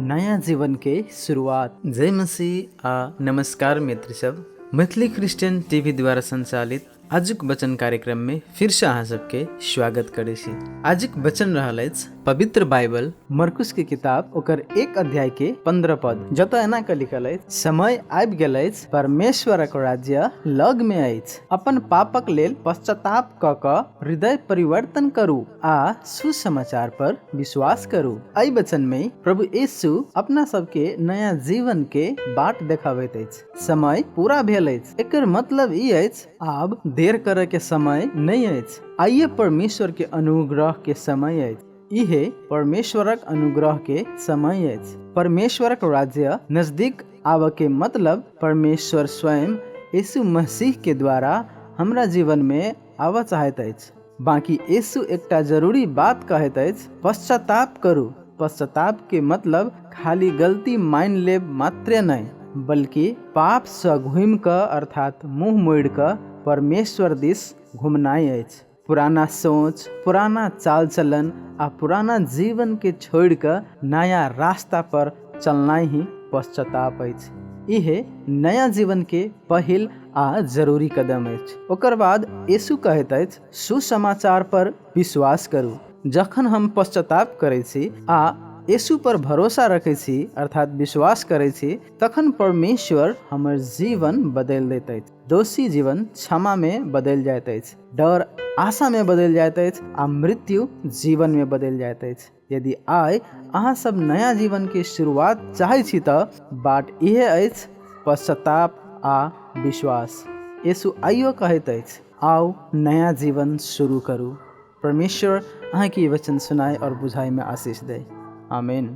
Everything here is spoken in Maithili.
नया जीवन के शुरुआत। जय मसीह आ नमस्कार मित्र सब, मैथिली क्रिश्चियन टीवी द्वारा संचालित आजुक वचन कार्यक्रम में फिर से अहाँ सबके स्वागत करै छी। आजुक वचन रहल अछि पवित्र बाइबल मरकुस के किताब ओकर 1 अध्याय के 15 पद, जतऽ एना के लिखल अछि, समय आबि गेल अछि, परमेश्वरक राज्य लग में अछि, अपन पापक लेल पश्चाताप कऽ कऽ हृदय परिवर्तन करू आ सुसमाचार पर विश्वास करू। एहि वचन में प्रभु यीशु अपना सबके नया जीवन के बाट देखाबैत अछि। समय पूरा भेल अछि, एकर मतलब ई अछि आब देर करे के समय नहीं अछि। आइए परमेश्वर के अनुग्रह के समय अछि। इहे परमेश्वरक अनुग्रह के समय अछि। परमेश्वरक राज्य नजदीक आबऽ के मतलब परमेश्वर स्वयं यीशु मसीह के द्वारा हमरा जीवन में आबऽ चाहैत अछि। बाकी यीशु एकटा जरूरी बात कहैत अछि, पश्चाताप करू। पश्चाताप के मतलब खाली गलती मान लेब मात्रे नहीं, बल्कि पाप से घूमि कऽ अर्थात मुँह मोड़ि कऽ परमेश्वर दिस घुमनाइ अछि। पुराना सोच, पुराना चाल चलन आ पुराना जीवन के छोड़ि कऽ नया रास्ता पर चलनाइ ही पश्चाताप अछि। इहे नया जीवन के पहिल आ जरूरी कदम अछि। ओकर बाद यीशु कहैत अछि, सुसमाचार पर विश्वास करू। जखन हम पश्चाताप करै छी आ यीशु पर भरोसा रखै छी अर्थात विश्वास करै छी, तखन परमेश्वर हमर जीवन बदलि दैत अछि। दोषी जीवन क्षमा में बदलि जाइत अछि, डर आशा में बदलि जाइत अछि आ मृत्यु जीवन में बदलि जाइत अछि। यदि आइ अहाँ सब नया जीवन के शुरुआत चाहै छी तऽ बाट इहे अछि, पश्चाताप आ विश्वास। यीशु आइयो कहैत अछि, आउ नया जीवन शुरू करू। परमेश्वर अहाँके ई वचन सुनाय और बुझाय में आशीष दे। आमीन।